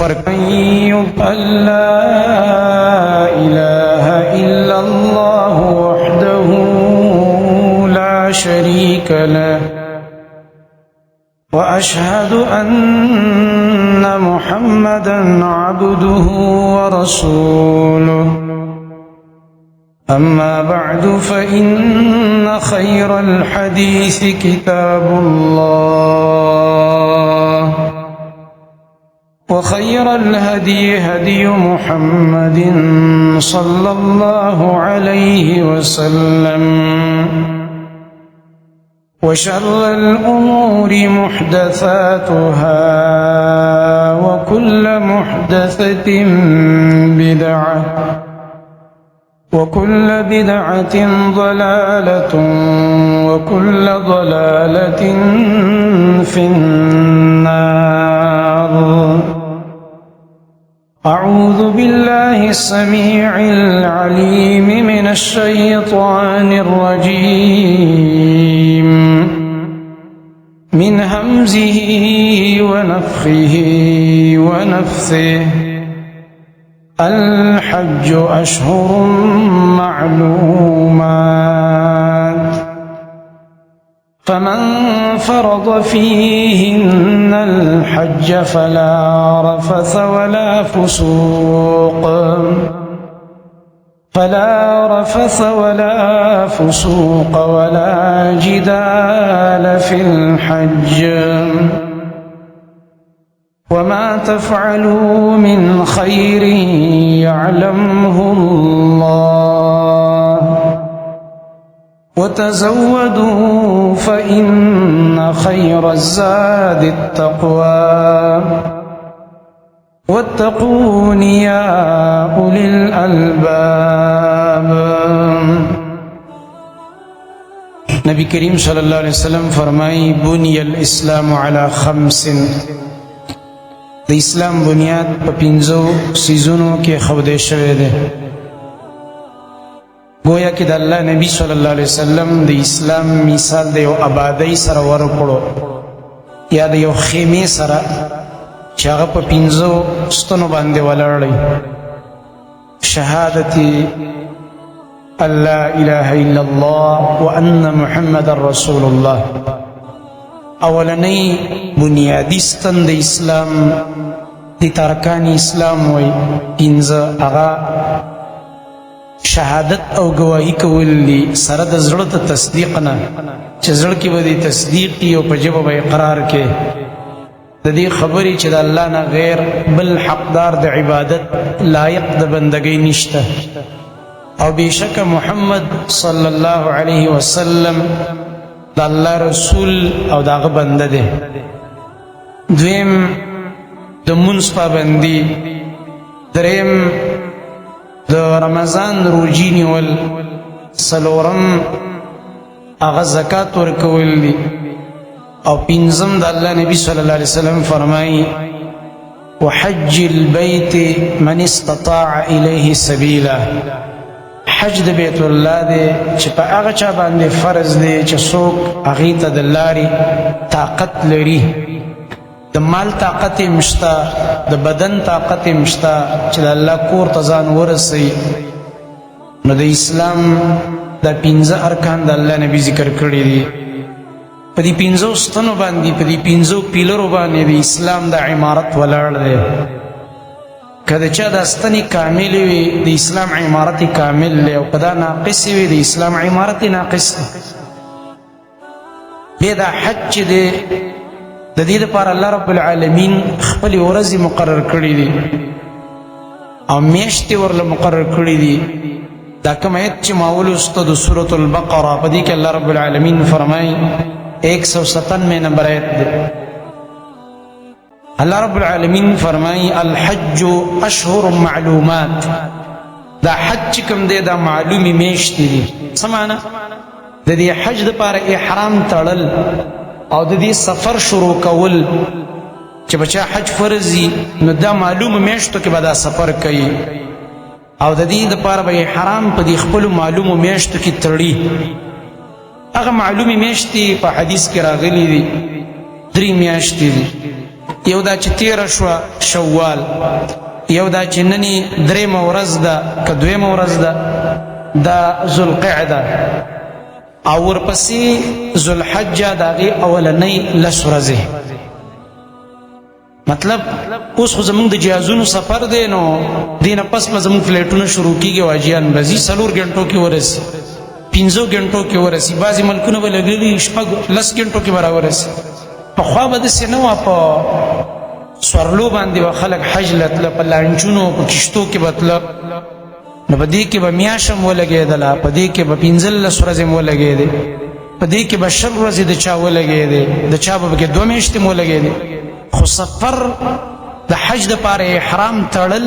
سفر. لا إله إلا الله وحده لا شريك له وأشهد أن محمدا عبده ورسوله. أما بعد، فإن خير الحديث كتاب الله، وخير الهدي هدي محمد صلى الله عليه وسلم، وشر الأمور محدثاتها، وكل محدثة بدعة، وكل بدعة ضلالة، وكل ضلالة في النار. أعوذ بالله السميع العليم من الشيطان الرجيم، من همزه ونفخه ونفثه. الحج أشهر معلومات، فمن فرض فيهن الحج فلا رفث ولا فسوق فلا رفث ولا فسوق ولا جدال في الحج، وما تفعلوا من خير يعلمه الله. وتزودوا فإن خير الزاد التقوى، واتقون يا أولي الألباب. نبی کریم صلی الله علیه وسلم فرمایي: بني الإسلام على خمس. د اسلام بنیاد په پنځو څیزونو کې اېښودی شوی دی. گویا کې د الله نبی صلی الله علیه وسلم د اسلام مثال د یو آبادۍ سره ورکړو یا د یو خیمې سره چې هغه په پنځو ستنو باندې ولاړ دی. شهادت أن لا إله إلا الله وأن محمد رسول الله. اولنۍ بنیادی ستن د اسلام، د ارکان اسلام وای پنځه، هغه شهادت او گواهی کول دي سره د زړه ته تصدیق نه، چې زړه کې به د تصدیق او په ژبه به اقرار کې د دې خبرې چې د الله نه غیر بل حقدار د عبادت لایق د بندګۍ نشته، او بېشکه محمد صلی الله علیه وسلم د الله رسول او د هغه بنده دی. دویم د مونځ پابندي، دریم د رمضان روژې نیول، څلورم هغه زکات ورکول دي، او پنځم د الله نبی صلی الله علیه وسلم فرمایي: وحج البيت من استطاع إليه سبيلا. حج د بیت الله دی چې په هغه چا باندې فرض دی چې څوک هغې ته د لارې طاقت لري، د مال طاقت یې مشته، د بدن طاقت یې مشته چې د الله کور ته ځان ورسوي. نو د اسلام دا پنځه ارکان د الله نبی ذکر کړي دي. په دې پنځو ستنو باندې، په دې پنځو پیلرو باندې د اسلام د عمارت ولاړ دی. که د چا د ستنې کاملې وي، د اسلام عمارت کامل دی، او که دا ناقصې وي، د اسلام عمارت ناقص دی. بیا دا حج چې دی، د دې لپاره الله رب العالمین خپلې ورځې مقرر کړې دي او میاشتې ورله مقرر کړې دي. دا کوم آیت چې ما ولوسته د سورة البقره، په دې کې الله رب العالمین فرمایي، 197 نمبر آیت دی، الله رب العالمین فرمایي: الحج اشهر معلومات. دا حج چې کوم دی، دا معلومې میاشتې دي. څه معنا؟ د دې حج دپاره احرام تړل او د دې سفر شروع کول، چې بچا حج فرض وي، نو دا معلومو میاشتو کې به دا سفر کوي او د دې دپاره به احرام په دې خپلو معلومو میاشتو کې تړي. هغه معلومې میاشتې په حدیث کې راغلي دي، درې میاشتې دي. یو دا چې تیره شوه شوال، یو دا چې ننی درېیمه ورځ ده که دویمه ورځ ده، دا ذوالقعده، او ورپسې ذوالحجه د هغې اولنۍ 10 ورځې. مطلب اوس خو زمونږ د جهازونو سفر دی، نو دینه پس به زمونږ فلیټونه شروع کیږي او حاجیان به ځي، 4 ګنټو کې ورسي، 5 ګنټو کې ورسي، بعضې ملکونه به لګلي 6 10 ګنټو کې به راورسي. پخوا به داسې نه وه، په سورلو باندې به خلک حج له تله، په لانچونو په کښتو کې به تله، نو په دې کې به میاشت هم ولګېدله، په دې کې به 15 ورځې هم ولګېدې، په دې کې به 20 ورځې د چا ولګېدې، د چا به پکې 2 میاشتې هم ولګېدې. خو سفر د حج دپاره احرام تړل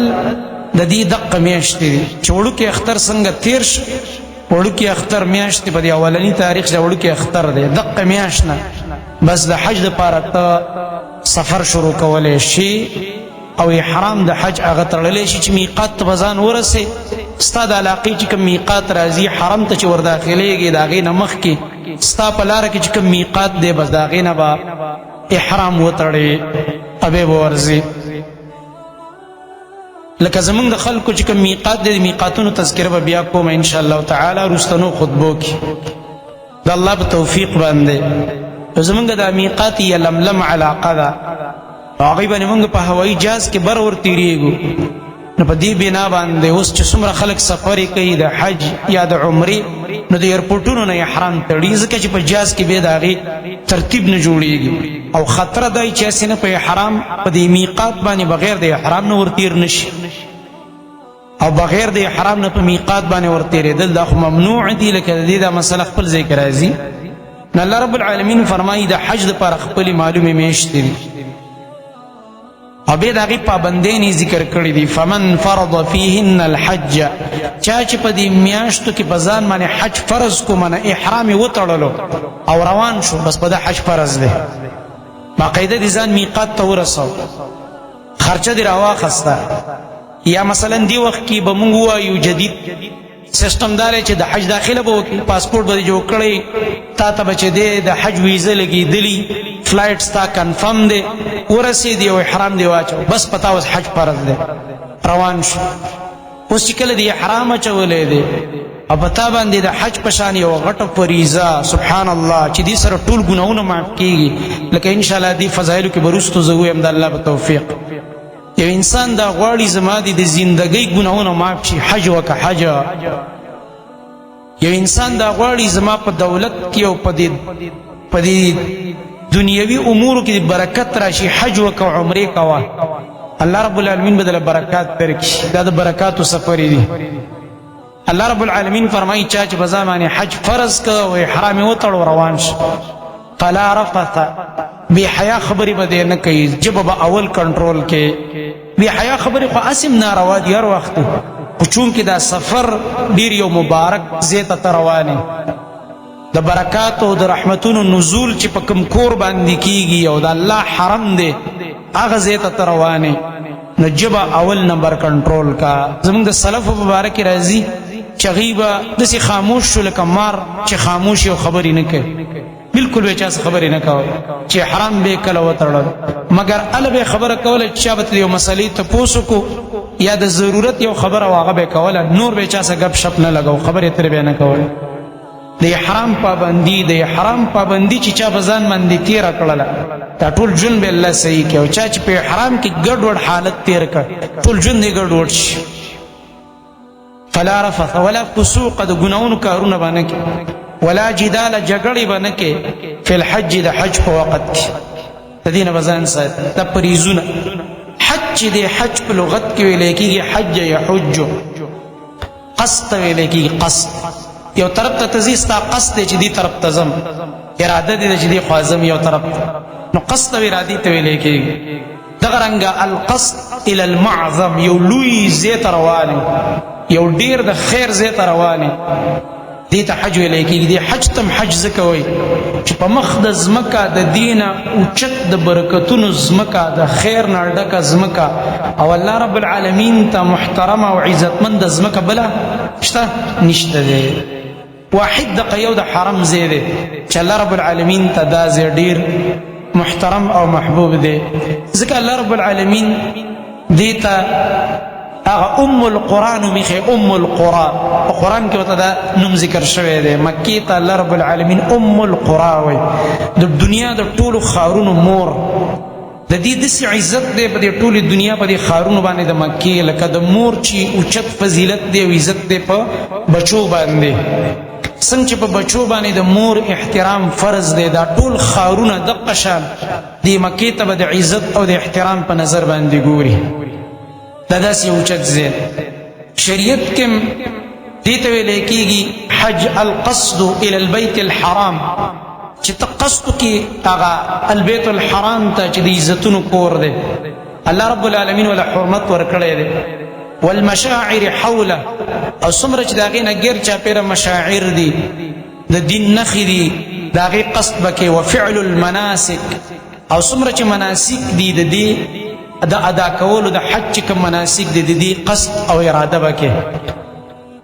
د دې دقه میاشتې دي چې وړوکی اختر څنګه تېر شو، وړوکی اختر میاشتې په دې اولني تاریخ چې وړوکی اختر دی، دقه میاشت نه بس د حج دپاره ته سفر شروع کولی شي او احرام د حج هغه تړلی شي چې میقات ته به ځان ورسې. ستا د علاقې چې کوم میقات راځي، حرم ته چې ورداخلېږي، د هغې نه مخکې ستا په لاره کې چې کوم میقات دی، بس د هغې نه به احرام وتړي او بیا به ورځي. لکه زمونږ د خلکو چې کوم میقات دی، د میقاتونو تذکره به بیا کوم ان شاء الله تعالی وروستنو خطبو کې د الله په توفیق باندې. زمونږ د میقات یې لملم علاقه ده، هغې باندې مونږ په هوایي جهاز کې بر ور تېرېږو. نو په دې بنا باندې اوس چې څومره خلک سفر کوي د حج یا د عمرې، نو د ایرپورټونو نه احرام تړي، ځکه چې په جهاز کې بیا د هغې ترتیب نه جوړېږي او خطر دی چې هسې نه په احرام په دې میقات باندې بغیر د احرام نه ورتېر نه شي، او بغیر د احرام نه په میقات باندې ورتېرېدل دا خو ممنوع دي. لکه د دې دا مسله خپل ځای کې راځي. نو الله رب العالمین فرمایي د حج دپاره خپلې معلومې میاشتې دي او بیا د هغې پابندۍ نه ذکر کړي دي. فمن فرض فیهن الحج، چا چې په دې میاشتو کې په ځان باندې حج فرض کو، منه احرام یې وتړلو او روان شو، بس په ده حج فرض دی. باقاعده دې ځان میقات ته ورسو، خرچه دې راواخسته. یا مثلا دې وخت کې به مونږ ووایو جدید سیستم دا دی چې د حج داخله به وکړي، پاسپورټ به دې جوړ کړی، تا ته به چې دی د حج ویزه لګېدلي، فلایټ ستا کنفرم دی، ورسېدې او احرام دې واچو، بس په تا اوس حج فرض دی، روان شو. اوس چې کله دې احرام اچولی دی او په تا باندې د حج په شان یوه غټه فریضه، سبحان الله، چې دې سره ټول ګناهونه معاف کېږي. لکه انشاءالله دې فضایلو کې به وروستو زه ووایم د الله په توفیق. یو انسان دا غواړي زما دې د زندګۍ ګناهونه معاف شي، حج وکړه حج. یو انسان دا غواړي زما په دولت کې او په دې دنیوي امورو کې برکت راشي، حج وکړه، عمرې کوه، الله رب العالمین به دله برکات درکړي. دا د برکاتو سفر دي. الله رب العالمین فرمایي چا چې په ځان باندې حج فرض کړ او احرام یې وتړو روان شو، فلا رفث، بې حیا خبرې به دی نه کوي، ژبه به اول کنټرول کې. بې حیا خبرې خو هسې هم ناروا دي هر وخت، خو چونکې دا سفر ډېر یو مبارک ځای ته ته روان یې، د برکاتو او د رحمتونو نزول چې په کوم کور باندې کیږي او د الله حرم دی، هغه ځای ته ته روان یې، نو ژبه اول نمبر کنټرول کا. زمونږ د سلفو په باره کې راځي چې هغوی به داسې خاموش شو لکه مار چې خاموش یې او خبرې نه کوي، بالکل به چا څه خبرې نه کوي، چې حرام به یې کله وتړل، مګر هله به یې خبره کوله چې چا به ترې یو مسلې تپوس وکړو یا د ضرورت یو خبره وه هغه به یې کوله، نور به یې چا څه ګپ شپ نه لګاو، خبرې ترې به یې نه کولې. د احرام پابندي، د احرام پابندي چې چا په ځان باندې تېره کړله، دا ټول ژوند به الله صحیح کړي، او چا چې په احرام کې ګډوډ حالت تېر کړ، ټول ژوند یې ګډوډ شي. فلا رفث ولا فسوق، د ګناهونو کارونه به نه کوي، ولا جدال، جګړې به نه کوي فی الحج، د حج په وخت کې. د دې نه به ځان ساتي. دا پریزونه حج چې دی، حج په لغت کې ویلی کېږي حج یحج، قصد ته ویلی کېږي. قصد یو طرف ته ته ځې، ستا قصد دی چې دې طرف ته ځم، اراده دې ده چې دې خوا ځم یو طرف ته، نو قصد او ارادې ته ویلی کېږي. دغه رنګه القصد الی المعظم، یو لوی ځای ته روان یې، یو ډېر د خیر ځای ته روان یې، دې ته حج ویلی کېږي. دې حج ته هم حج ځکه وایي چې په مخ د ځمکه د دینه اوچت د برکتونو ځمکه، د خیر نه ډکه ځمکه، او الله رب العالمین ته محترمه او عزتمند ځمکه بله شته نشته دی. واحد دقه یو د حرم ځای دی چې الله رب العالمین ته دا ځای ډېر محترم او محبوب دی، ځکه الله رب العالمین دیتا هغه ام القرآن میخه ام القرى، په قرآن کې ورته دا نوم ذکر شوی دی. مکې ته الله رب العالمین ام القرى وایي، د دنیا د ټولو ښارونو مور. د دې داسې عزت دی په دې ټولې دنیا په دې ښارونو باندې د مکې، لکه د مور چې اوچت فضیلت دی او عزت دی په بچو باندې. څنګه چې په بچو باندې د مور احترام فرض دی، دا ټول ښارونه دقه شان دې مکې ته به د عزت او د احترام په نظر باندې ګوري. دا داسې اوچت ځای. شریعت کې دې ته ویل کېږي حج القصد الى البيت الحرام، چې ته قصد کې هغه البيت الحرام ته چې د عزتونو کور دی، الله رب العالمین ولا حرمت ورکړی دی. والمشاعر حوله، او څومره چې د هغې نه ګیر چاپېره مشاعر دي، د دین نښې دي، د هغې قصد به کې. وفعل المناسک، او څومره چې مناسک دي د دې د ادا کولو، د حج چې کوم مناسک دي د دې قصد او اراده به کې.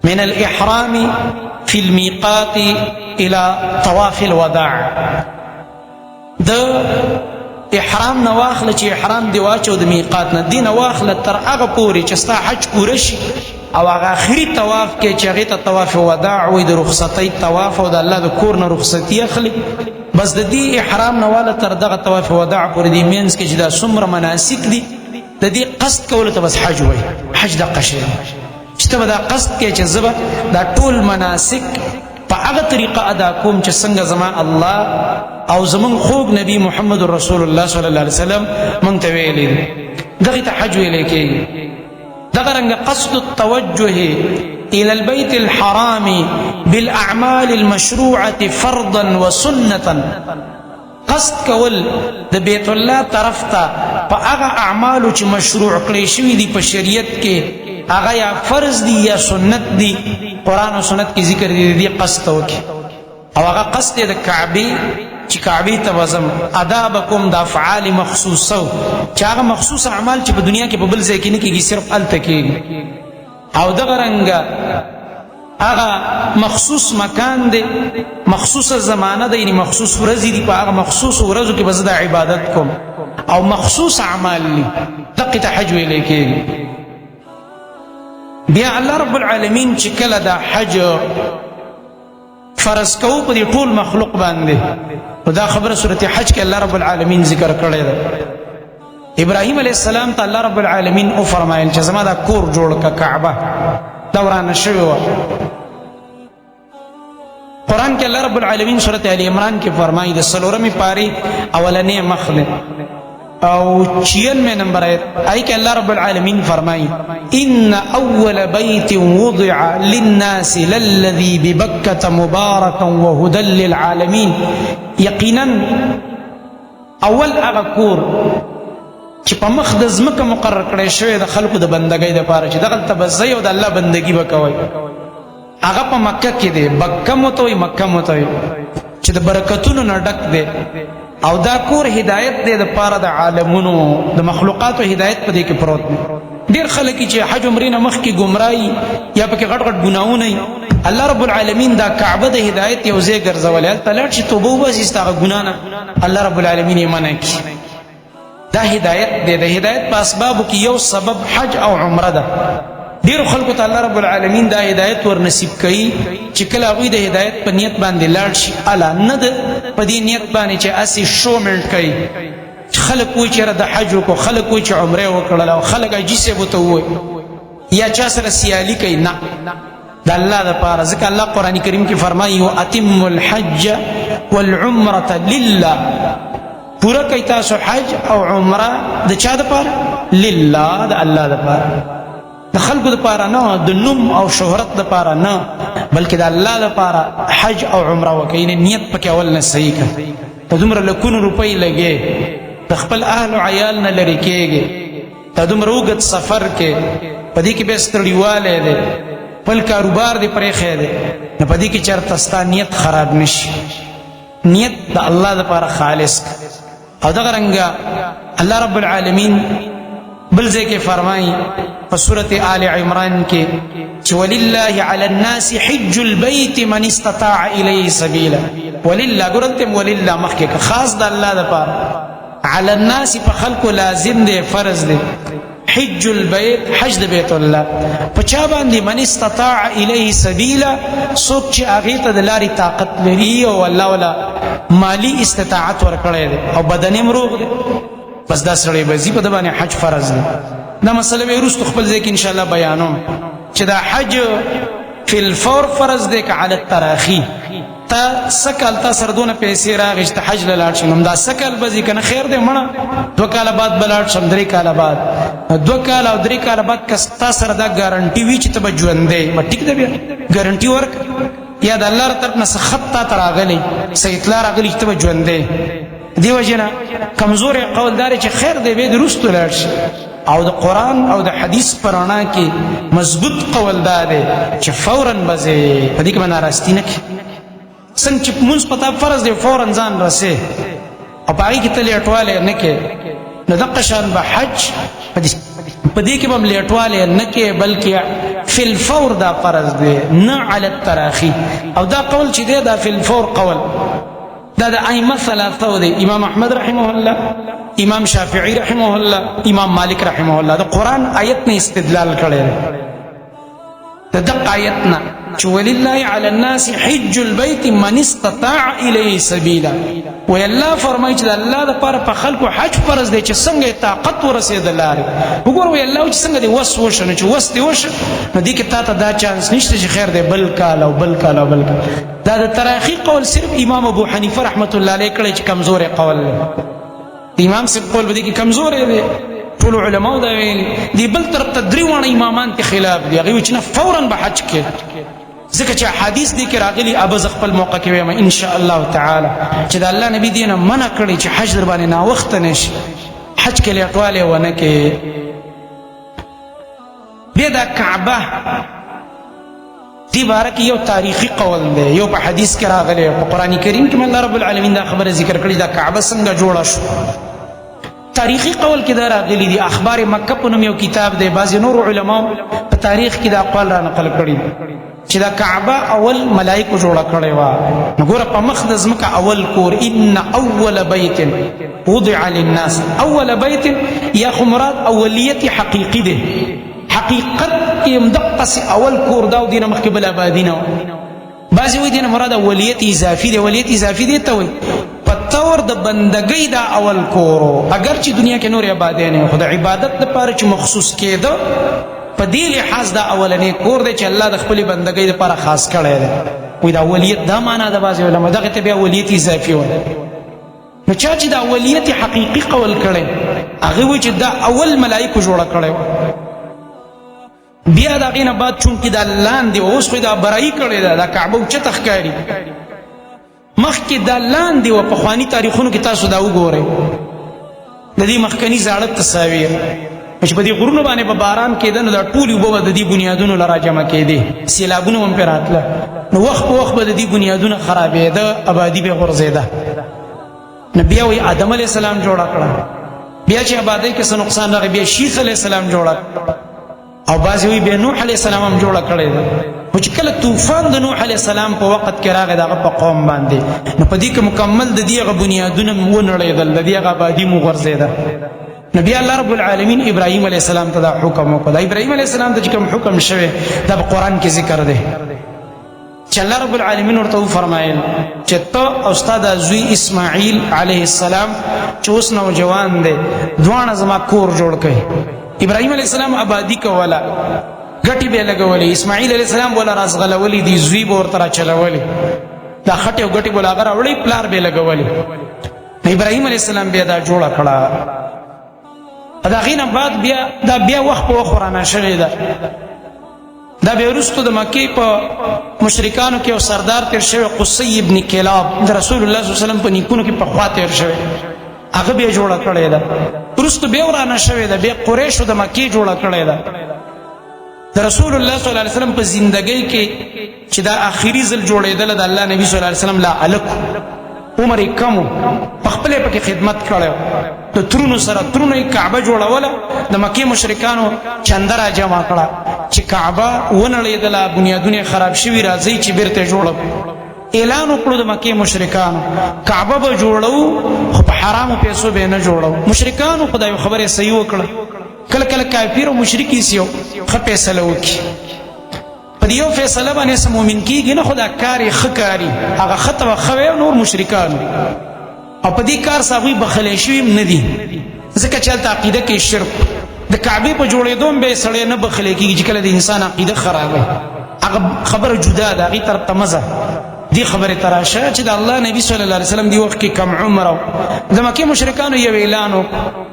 من الإحرام في الميقات إلى طواف الوداع، د احرام نه واخله چې احرام دی واچو د میقات نه دی نه واخله تر هغه پورې چې ستا حج پوره شي، او هغه آخري طواف کې چې هغې ته طواف وداع وایي، د رخصتۍ طواف، او د الله د کور نه رخصتي اخلي. بس د دې احرام نه واله تر دغه طواف وداع پورې دې منځ کې چې دا څومره مناسک دي د دې قصد کولو ته بس حج وایي. حج دقه شی چې ته به دا قصد کې چې زه به دا ټول مناسک په هغه طریقه ادا کوم چې څنګه زما الله او زمونږ خوږ نبی محمد رسول الله صلی الله علیه وسلم مونږ ته ویلي دي. دغې ته حج ویلی کېږي. دغه رنګ قصد التوجه إلى البيت الحرام بالأعمال المشروعة فرضا وسنة، قصد کول د بیت الله طرف ته په هغه اعمالو چې مشروع کړی شوي دي په شریعت کې، هغه یا فرض دي یا سنت دي، قرآن او سنت کې ذکر دي، دې قصد وکړي. او هغه قصد د کعبې چې کعبې ته وزم ادا به کوم د افعال مخصوصه، چې هغه مخصوص اعمال چې په دنیا کې په بل ځای کې نه کېږي، صرف هلته کېږي. او دغه رنګه هغه مخصوص مکان دی، مخصوصه زمانه ده، یعنی مخصوص ورځې دي، په هغه مخصوص ورځو کې به زه دا عبادت کوم او مخصوص اعمال دي، دقې ته حج ویلی کېږي. بیا الله رب العالمین چې کله دا حج فرض کوو په دې ټول مخلوق باندې، نو دا خبره سورة حج کې الله رب العالمین ذکر کړې ده. ابراهیم علیه السلام ته الله رب العالمین او فرمایل چې زما دا کور جوړ که، کعبه دا ورانه شوې وه. قرآن کې الله رب العالمین سورة آل عمران کې فرمایي، د څلورمې پارې اولنې مخ دی او 96 نمبر آیت آی کې الله رب العالمین فرمایي: ان اول بیت وضع للناس للذي ببکة مبارکا وهدى للعالمین. یقینا اول هغه کور چې په مخ د ځمکه مقرر کړی شوی د خلکو د بندګۍ دپاره، چې دغلته به ځئ او د الله بندګي به کوئ، هغه په مکه کې دی. بکه مو ته وایي، مکه مو ته وایي، چې د برکتونو نه ډک دی، او دا کور هدایت دی د پاره د عالمونو، د مخلوقاتو هدایت په دې کې پروت دی. ډېر خلک چې حج عمرې نه مخکې ګمراهي یا پکې غټ غټ ګناهونه، الله رب العالمین دا کعبه د هدایت یو ځای ګرځولی، هلته لاړ شي توبه وباسي، ستا هغه ګناه نه الله رب العالمین یې منع کړي. دا هدایت دی. د هدایت په اسبابو کې یو سبب حج او عمره ده. ډېرو خلکو ته الله رب العالمین دا هدایت ور نصیب کوي چې کله هغوی د هدایت په نیت باندې لاړ شي، الا نه د په دې نیت باندې چې هسې شو منټ کوي، چې خلک وایي چې یاره د حج وکړو، خلک وایي چې عمره وکړله، او خلک حاجي صاحب ورته ووایي یا چا سره سیالي کوي، نه، د الله دپاره. ځکه الله قرآن کریم کې فرمایي: واتموا الحج والعمرة لله. پوره کوي تاسو حج او عمره د چا دپاره؟ لله، د الله دپاره، د خلکو دپاره نه، د نوم او شهرت دپاره نه، بلکې د الله دپاره حج او عمره وکړئ. یعنې نیت پکې اول نه صحیح کړه. ته دومره لکونو روپۍ لګې، د خپل اهل او عیال نه لرې کېږې، ته دومره اوږد سفر کې، په دې کې بیا ستړیوالی دی، خپل کاروبار دې پرېښی دی، نو په دې کې چېرته ستا نیت خراب نه شي. نیت د الله دپاره خالص کړه. او دغه رنګه الله رب العالمین بل ځای کې فرمایي په سورة آل عمران کې چې ولله علی الناس حج البيت من استطاع الیه سبیلا. ولله، ګورته ولله مخکې خاص د الله د پاره، علی الناس په خلکو لازم دی، فرض دی، حج البيت، حج د بیت الله. په چا باندې؟ من استطاع الیه سبیلا، څوک چې هغه ته د لارې طاقت لري او الله ولا مالی استطاعت ورکړی دی او بدن یې روغ دی، بس دا سړی به ځي، په ده باندې حج فرض دی. دا مسله به وروسته خپل ځای کې ان شاء الله بیانوم چې دا حج فی الفور فرض دی که علی التراخی. تا سکل تا سره دونه پیسې راغی چې حج لاړ شم، دا سکل به ځي کنه خیر دی مړه 2 کاله بعد به لاړ شم، 3 کاله بعد، 2 کاله او 3 کاله بعد که ستا سره دا ګارنټي وي چې ته به ژوندی، ما ټیک دی، بیا ګارنټي ورک یا د الله طرف نه څه خط تا ته راغلی، څه اطلاع راغلی چې ته به ژوندی. دیو جنا کمزور قول دار چې خیر دی به درست لاړ شي، او د قران او د حدیث پرانا کې مضبوط قول دا دی چې فورا بځه، په دې کې باندې راستي نه کې. څنګه چې مونږ پتا فرض دی فورا ځان رسې او پای کې تل اټواله نه کې، نو دغه شان به حج په دې کې به لیټواله نه کې، بلکې فی الفور دا فرض دی، نه علی التراخی. او دا قول چې دی دا فی الفور قول دا د ائمه ثلاثه دی، امام احمد رحمه الله، امام شافعی رحمه الله، امام مالک رحمه الله. د قران آیت نه استدلال کړی د دقه آیت نه چې ولله علی الناس حج البيت من استطاع الیه سبیلا. وی الله فرمایي چې د الله د پاره په خلکو حج فرض دی چې څنګه طاقت ورسېد لارې. وګوره، وی الله چې څنګه دی وس وشنه، چې وس دی وش، نو دې کې تا ته دا چانس نشته چې خیر دی بل کال او بل کال او بل کال. دا د تراخی قول صرف امام ابو حنیفه رحمت الله علیه کړی چې کمزورې قول دی. امام صاحب قول به دې کې کمزورې دی، ټول علماء دا ویلي دی. بل طرف ته درې واړه امامان ته خلاف دي، هغه چې نه فورا به حج کې، ځکه چې حدیث دی کې راغلي. ابز خپل موقع کې وایم ان شاء الله تعالی چې د الله نبی دینه منع کړی چې حج در باندې نا وخت نشي، حج کې لټواله ونه کې. بیا دا کعبه دی باره کې یو تاریخي قول دی، یو په حدیث کې راغلی، په قران کریم کې الله رب العالمین دا خبره ذکر کړې، دا کعبه څنګه جوړه شو. تاریخي قول کې دا راغلي دي، اخبار مکه په نوم یو کتاب دی، بعضې نور علماو په تاریخ کې دا اقوال را نقل کړي چې دا کعبه اول ملائکو جوړه کړې وه. نو ګوره، په مخ د ځمکه اول کور، ان اول بیت وضع للناس، اول بیت یا خو مراد اولیت حقیقي دی، حقیقت کې هم دقسې اول کور دا او دینه مخکې بل آبادي نه. بعضې وایي دینه مراد اولیت اضافي دی. اولیت اضافي دی ته وایي په طور د بندګۍ دا اول کورو، اگر چې دنیا کې نور آبادی نه، خو د عبادت لپاره چې مخصوص کېده په دې لحاظ دا اولنې کور دی چې الله د خپلې بندګۍ لپاره خاص کړی دی. وایي دا اولیت دا معنا ده. بعضې علما دغه ته بیا اولیت اضافي وایي. نو چا چې دا اولیت حقیقي قول کړی، هغه وایي چې دا اول ملایکو جوړه کړی. بیا د هغې نه بعد چونکې دا لاندې، اوس خو دا برایي کړې ده، دا کعبه اوچته ښکاري، مخکې دا لاندې وه. پخواني تاریخونو کې تاسو دا وګورئ، د دې مخکني زاړه تصاویر چې په دې غرونو باندې په باران کېده، نو دا ټولې اوبه به د دې بنیادونو له راجمع کېدې، سیلابونه هم پرې راتله، نو وخت په وخت به د دې بنیادونه خرابېده، آبادي به غورځېده. نو بیا وایي آدم علیه السلام جوړه کړه. بیا چې آبادۍ کې څه نقصان راغی، بیا شیث علیه السلام جوړه، او بعضې وایي بیا نوح علیه السلام هم جوړه کړې ده. خو چې کله طوفان د نوح علیه السلام په وخت کې راغی دغه په قوم باندې، نو په دې کې مکمل د دې هغه بنیادونه ونړېدل، د دې هغه آبادي مو غورځېده. نو بیا الله رب العالمین ابراهیم علیه السلام ته دا حکم وکړ. ابراهیم علیه السلام ته چې کوم حکم شوی، دا په قرآن کې ذکر دی چې الله رب العالمین ورته وفرمایل چې ته او ستا د زوی اسماعیل علیه السلام چې اوس نوجوان دی، دواړه زما کور جوړ کړئ. ابراهیم علیه السلام آبادی کوله، ګټي به لګولې، اسماعیل علیه السلام ولا رازغلولې دي، زوی به ورته راچلولې، دا خټه او ګټي بولا هغه راوړې، پلار به لګولې. ابراهیم علیه السلام بیا دا جوړه کړه. دا غینه بعد بیا دا بیا وخت په وخت ورانه شوې ده. دا بیا وروسته د مکې په مشرکانو کې یو سردار تیر شوی، قصی ابن کلاب، د رسول الله صلی الله علیه وسلم په نیکونو کې پخوا تیر شوی، هغه بیا جوړه کړې ده. وروسته بیا ورانه شوې ده، بیا قریشو د مکې جوړه کړې ده. د رسول الله صلی الله علیه وسلم په زندګۍ کې چې دا اخیری ځل جوړېدله، د الله نبی صلی الله علیه وسلم لا الک عمر یې کم، په خپله پکې خدمت کړی، د ترونو سره ترونو یې کعبه جوړوله. د مکې مشرکانو چنده را جمع کړه چې کعبه ونړېدله، بنیادونه یې خراب شوي، راځئ چې بیرته یې جوړه. اعلان وکړو د مکه مشرکانو، کعبه به جوړو خو په حرامو پیسو به نه جوړو. مشرکانو خدای خبره صحیح وکړه. کله کله کافر او مشرکی سیو خه فیصله وکي، په دې یو فیصله باندې سم مؤمن کیږي نه، خدا کاری خکاری هغه خطه خوي نور مشرکانو، او په دې کار ساغوی بخلې شوی نه دي، ځکه چې هلته عقیده کې شرک د کعبې په جوړېدو هم به سړی نه بخلې کېږي، چې کله د انسان عقیده خرابه، هغه خبره جدا ده، هغې طرف ته مه ځه. دې خبرې ته راشه چې د الله نبی صلی الله علیه وسلم دی وخت کې کم عمر و، د مکې مشرکانو یو اعلان و.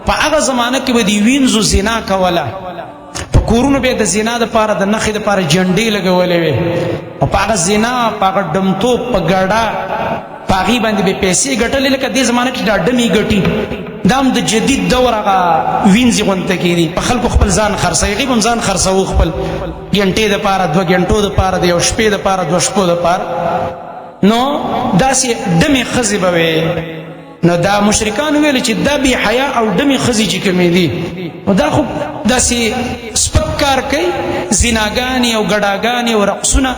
په هغه زمانه کې به دی وینځو زنا کوله، په کورونو به د زنا د پاره د نخې د پاره جنډې لګولې وي، او په هغه زنا، په هغه ډمتوب، په ګډا، په هغې باندې به پیسې ګټلې، لکه دې زمانه کې دا ډمې ګټي. دا هم د جدید دور هغه وینځي غونته کې دي، په خلکو خپل ځان خرڅوي، هغوی به هم ځان خرڅوو خپل ګنټې دپاره، 2 ګنټو دپاره، د یو شپې دپاره، 2 شپو دپاره. نو داسې ډمې ښځې به وې. نو دا مشرکان ویل چې دا بې حیا او ډمې ښځې چې کومې دي، نو دا خو داسې سپک کار کوي، زناګانې او ګډاګانې او رقصونه،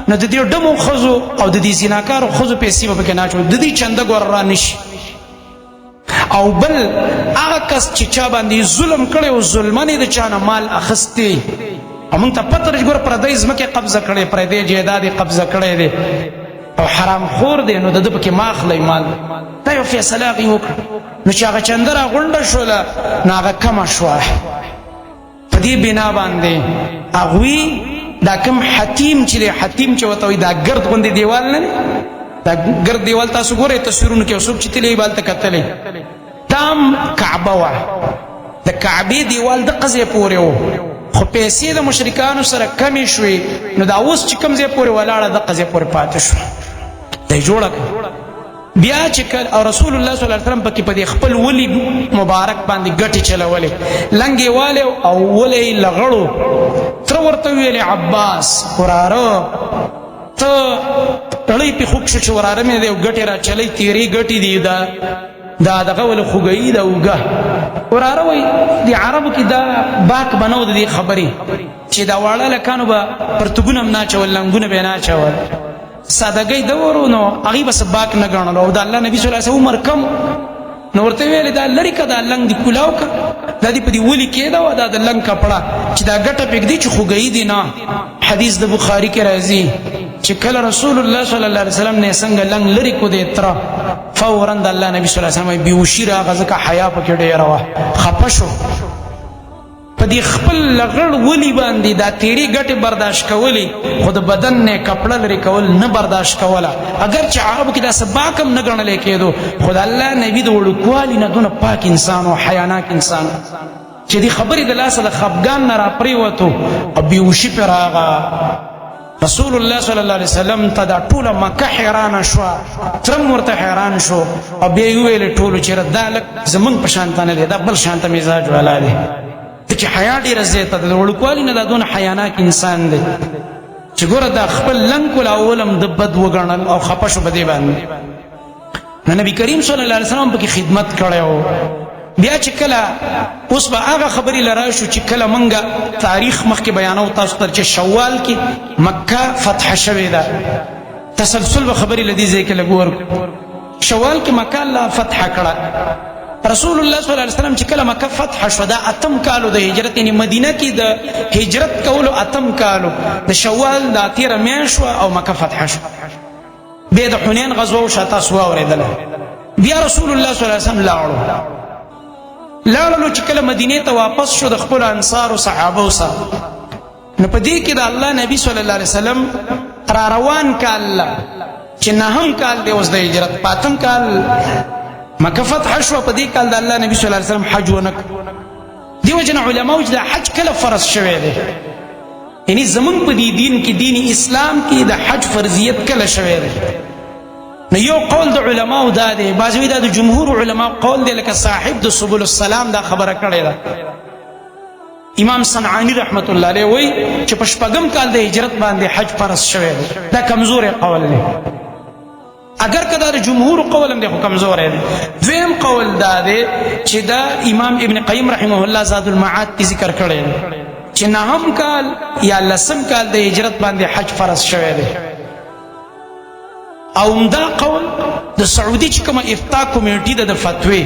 نو د دې ډمو ښځو او د دې زناکارو ښځو پیسې به پکې نه اچو، د دې چنده ګوره را نشي. او بل هغه کس چې چا باندې ظلم کړی او ظلمن یې د چا نه مال اخیستی، او موږ ته پته ده چې ګوره پردۍ ځمکې قبضه کړې، پردی جایداد یې قبضه کړی دی او حرام خور دی، نو د ده پکې مه اخلئ مال. دا یو فیصله هغوی وکړه. نو چې هغه چنده راغونډه شوله، نو هغه کمه شوه. په دې بنا باندې هغوی دا کوم حتیم چې دی، حتیم چې ورته وایي، دا ګرد غوندې دیوال نه دی، دا ګرد دیوال تاسو ګورئ تصویرونو کې، څوک چې تللی به هلته کتلی، دا هم کعبه وه. د کعبې دیوال د قضې پورې و، خو پیسې د مشرکانو سره کمې شوې، نو دا اوس چې کوم ځای پورې ولاړه د قضې پورې پاتې شوه، دا یې جوړه کړه. بیا چې کله او رسول الله صلی الله علیه وسلم پکې په دې خپل ولي مبارک باندې ګټې چلولې، لنګې والې او ولې لغړو، تر ورته ویلې عباس وراره ته ټړی په خوک شو چې وراره مې دی، ګټې را چلې، تیرې ګټې دی، دا دغه ول خوګی دا وګه وراره وای. د عربو کې دا باک بنو د دې خبرې چې دا واړه لکانو به پرتګونه هم نه چول، لنګونه به نه چول، سادهګۍ د ورو، نو هغوی به څه باک نه ګڼلو. او د الله نبی صلی الله علیه وسلم عمر کم، نو ورته ویل دا لرې که، دا لنګ دې کولاو که، دا دې په دې ولي کېده وه، دا د لنګ کپړه چې دا ګټه پرېږدي چې خوږوي دې نه. حدیث د بخاري کې راځي چې کله رسول الله صلی الله علیه وسلم نه څنګه لنګ لرې کو دی تره، فورا د الله نبی صلی الله علیه وسلم بېهوشي راغله، ځکه حیا پکې ډېره وه، خفه شو په دې خپل لغړ ولي باندې دا تیری ګټې برداشت کولې، خو د بدن نه کپړه لرې کول نه برداشت کوله، اګر چې عربو کې دا څه باک هم نه ګڼلی کېدو، خو د الله نبي د وړوکوالي نه دونه پاک انسان و، حیاناک انسان، چې دې خبرې د لاسه د خفګان نه راپرېوتو او بېهوشي پرې راغه. رسول الله صلی الله علیه وسلم ته دا ټوله مکه حیرانه شوه، ترم ورته حیران شو، او بیا یې وویل ټولو چې دا لک زمونږ په شانته نه دی، دا بل شانته مزاج والا دی، چې حیا ډېره زیاته ده، د وړوکوالي نه دا دونه حیاناک انسان دی چې ګوره دا خپل لنګ کول اولم د بد وګڼل او خفه شو په دې باندې. نو نبی کریم صلی الله علیه وسلم پکې خدمت کړی و. بیا چې کله اوس به هغه خبرې لرا شو چې کله مونږه تاریخ مخکې بیانو تاسو ته چې شوال کې مکه فتح شوې ده، تسلسل به خبرې له دې ځای کې لږ ورکړو. شوال کې مکه الله فتح کړه. رسول الله صلی الله علیه وسلم چې کله مکه فتح شوه، دا اتم کالو د هجرت، یعنی مدینه کې د هجرت کولو اتم کالو د شوال د تیره میاشت شوه او مکه فتح شوه. بیا د حنین غزوه وشوه، تاسو واورېدله. بیا رسول الله صلی الله علیه وسلم لاړلو چې کله مدینې ته واپس شو د خپلو انصارو صحابو سره، نو په دې کې د الله نبی صلی الله علیه وسلم را روان کال چې نهم کال دی اوس د هجرت، په اتم کال مکه فتح شوه، په دې کال د الله نبی صلی الله علیه وسلم حج ونه کړ. دې وجې نه علماو چې دا حج کله فرض شوی دی، یعنی زمونږ په دې دین کې، دین اسلام کې د حج فرضیت کله شوی دی، نو یو قول د علماو دا دی، بعضې وایي دا د جمهور علماو قول دی، لکه صاحب د سبل السلام دا خبره کړې ده. امام صنعانی رحمت الله علیه وایي چې په شپږم کال د هجرت باندې حج فرض شوی دی. دا کمزوری قول دی، اگر که دا د جمهور قول هم دی خو کمزوری دی. دویم قول دا دی چې دا امام ابن قیم رحمه الله زاد المعاد کې ذکر کړی دی چې نهم کال یا لسم کال د هجرت باندې حج فرض شوی دی. او همدا قول د سعودي چې کومه افتا کمیټي ده د فتوی،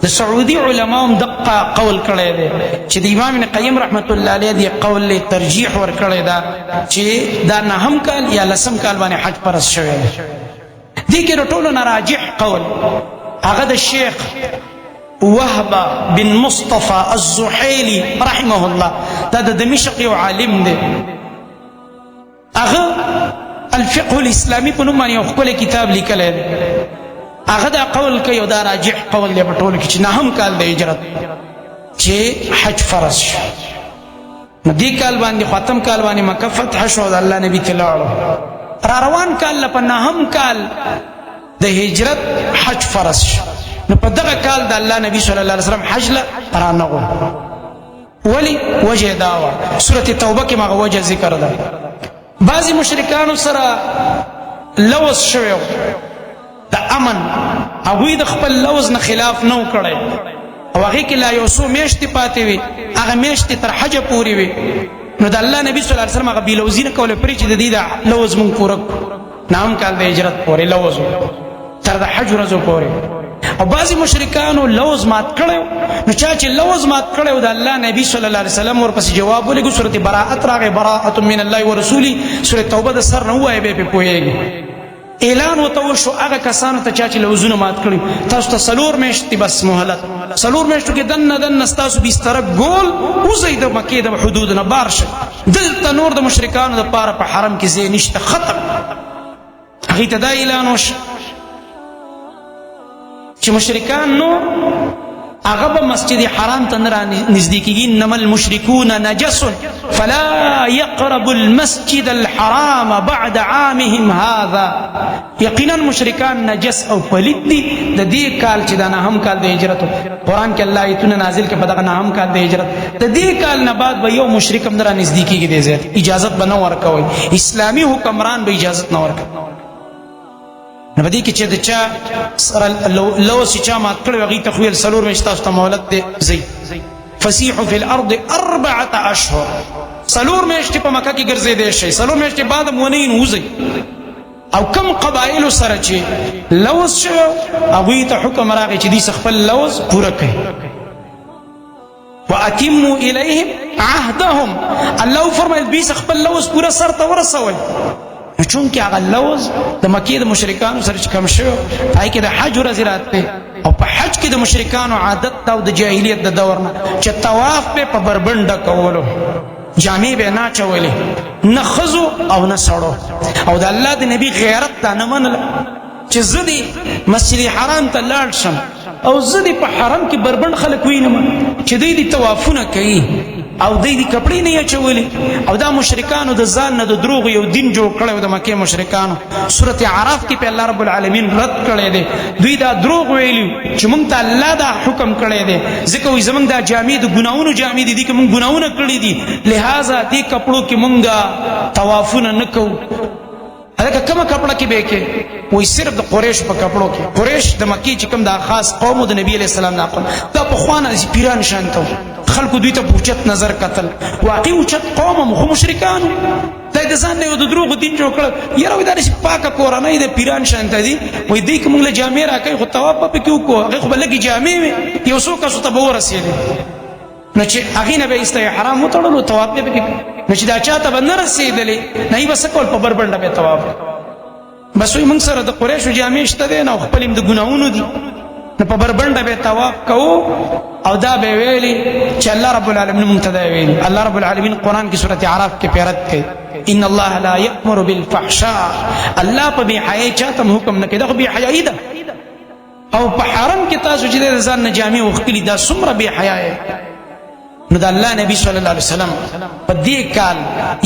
د سعودي علما هم دقه قول کړی دی چې د امام ابن قیم رحمت الله علیه دی قول له ترجیح ور کړی دا چې دا نهم کال یا لسم کال باندې حج فرض شوی دی. دې کې ټولو نه راجح قول هغه د شیخ وهب بن مصطفى الزحيلي رحمه الله، دا د دمشق یو عالم دی. هغه الفقه الاسلامي په نوم باندې یو ښکلی کتاب لیکلی دی. هغه دا قول کوي او دا راجح قول دی په ټولو کې چې نهم کال د هجرت چې حج فرض شو. نو دې کال باندې ختم کال باندې مکه فتح شو، د الله نبی ته لاړو. را روان کال په نهم کال د هجرت حج فرض شو. نو په دغه کال د الله نبی صلی الله علیه وسلم حج له رانغو. ولی وجه دا وه، سورة توبه کې مغه وجه ذکر ده. بعضی مشرکانو سره لوز شوی د امن، هغوی د خپل لوز نه خلاف نه وکړی او هغې کې لا یو څو میاشتې پاتې وي، هغه میاشتې تر حجه پورې وي. نو د الله نبی صلی الله علیه وسلم هغه بېلوزي نه کوله پرې چې د دې د لوز مونږ پوره کړو. نهم کال د هجرت پورې لوز تر د حج ورځو پورې. او بعضی مشرکانو لوز مات کړو. نو چا چې لوز مات کړو د الله نبی صلی الله علیه وسلم ورپسې جواب ولېږو. سورۃ براءت راغی، براءت من الله ورسوله. سورۃ توبه د سر نه وایي به پوهیږي. اعلان وته وشو هغه کسانو ته چا چې لوزونه مات کړي، تاسو ته څلور میاشتې بس مهلت، څلور میاشتو کې دننه دننه ستاسو بستره ګول وځئ، د مکې د حدود نه بار شئ، دلته نور د مشرکانو دپاره په حرم کې ځای نشته، ختم. هغوی ته دا اعلان وشو چې مشرکان نور هغه به مسجد حرام ته نه را نږدې کېږي. انما المشرکون نجس فلا يقرب المسجد الحرام بعد عامهم هذا. یقینا مشرکان نجس او پلیت دي د دې کال چې دا نهم کال د هجرت، قرآن کې الله آیتونه نازل کړي په دغه نهم کال د هجرت، د دې کال نه بعد به یو مشرک هم نه را نږدې کېږي. دې ځای اجازت به نه ورکوي، اسلامي حکمران به اجازت نه ورکوي. نو په دې کې چې د چا سره لوز چې چا مات کړی هغوی ته خو ویل څلور میاشتې تاسو ته مهلت دی، ځئ. فسیحو فی الارض 4 اشهر، څلور میاشتې په مکه کې ګرځېدی شئ، څلور میاشتې بعد هم ونه نو وځئ. او کم قبایلو سره چې لوز شوی هغوی ته حکم راغی چې دوی خپل لوز پوره کړي. واتموا الیهم عهدهم، الله فرمایل دوی خپل لوز پوره سر ته ورسوئ. نو چونکې هغه لوز د مکې د مشرکانو سره چې کم شوی پای کې د حج ورځې راتلې، او په حج کې د مشرکانو عادت دا د جاهلیت د دور نه چې طواف به په بربنډه کولو، جامې به نه اچولې، نه ښځو او نه سړو. او د الله د نبی غیرت دا نه منله چې زه دې مسجد حرام ته لاړ شم او زه دې په حرم کې بربنډ خلک وینم چې دوی دې طوافونه کوي او دوی دې کپړې نه اچولې. او دا مشرکانو د ځان نه د دروغ یو دین جوړ کړی د مکې مشرکانو. سورة اعراف کې په الله رب العالمین رد کړی دی. دوی دا دروغ ویلي چې مونږ ته الله دا حکم کړی دی، ځکه وایي زمونږ دا جامې د ګناهونو جامې دي، دې کې مونږ ګناهونه کړي دي، لهذا دې کپړو کې مونږ طوافونه نه کوو. هلکه کومه کپړه کې به کې؟ وایي صرف د قریش په کپړو کې. قریش د مکې چې کوم دا خاص قوم د نبی علیه السلام نه قوم دا پخوانه پیران شانته خلکو دوی ته په اوچت نظر کتل، واقعي اوچت قوم هم خو مشرکانو. دا د ځان نه یو د دروغو دین جوړ کړ. یاره وایي دا داسې پاکه کورنۍ د پیران شانته دي، وایي دوی که موږ له جامې راکوي خو طواف به پکې وکړو، هغې خو به لږې جامې وي، یو څو کسو ته به ورسېدې. نو چې هغې نه به ایسته احرام وتړلو، طواف به پکې، نو چې دا چاته به نه رسېدلې نه یې به څه کول، په بربنډه به طواف. بس وایي موږ سره د قریشو جامې شته دی نه، خپل هم د ګناهونو دي، نو په بربنډه به طواف کوو. او دا به ویلي چې الله رب العالمین موږ ته دا ویلي. الله رب العالمین قرآن کې سورة اعراف کې پیرت کوي، ان الله لا یأمر بالفحشاء، الله په بې حیايي چاته حکم نه کوي، دا خو بې حیايي ده. او په حرم کې تاسو چې د ځان نه جامې وښکلي دا څومره بې حیا. نو د الله نبی صلی الله علیه وسلم په دې کال،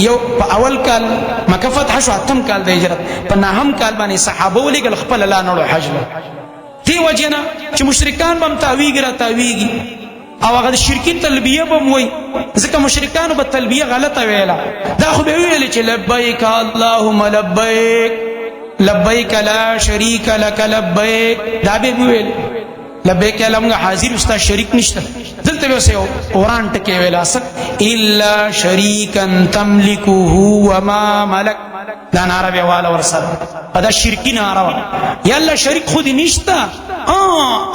یو په اول کال مکه فتح شو، اتم کال د هجرت، په نهم کال باندې صحابه ولېږل خپل لا نړو حج له دې وجې نه چې مشرکان به هم تاویږي را تاویږي او هغه د شرکي تلبیه به هم وایي، ځکه مشرکانو به تلبیه غلطه ویله. دا خو به ویلې چې لبیک اللهم لبیک لبیک لا شریک لک لبیک، دا به ویل. لبیک یا الله، موږ حاضر یو، ستا شریک نشته. دلته به یو قرآن ټکی ویل اسه الا شریکا تملکه وما ملک، دا ناره به والا ورسره، دا شرکی ناره وه. یا الله شریک خو دې نشته،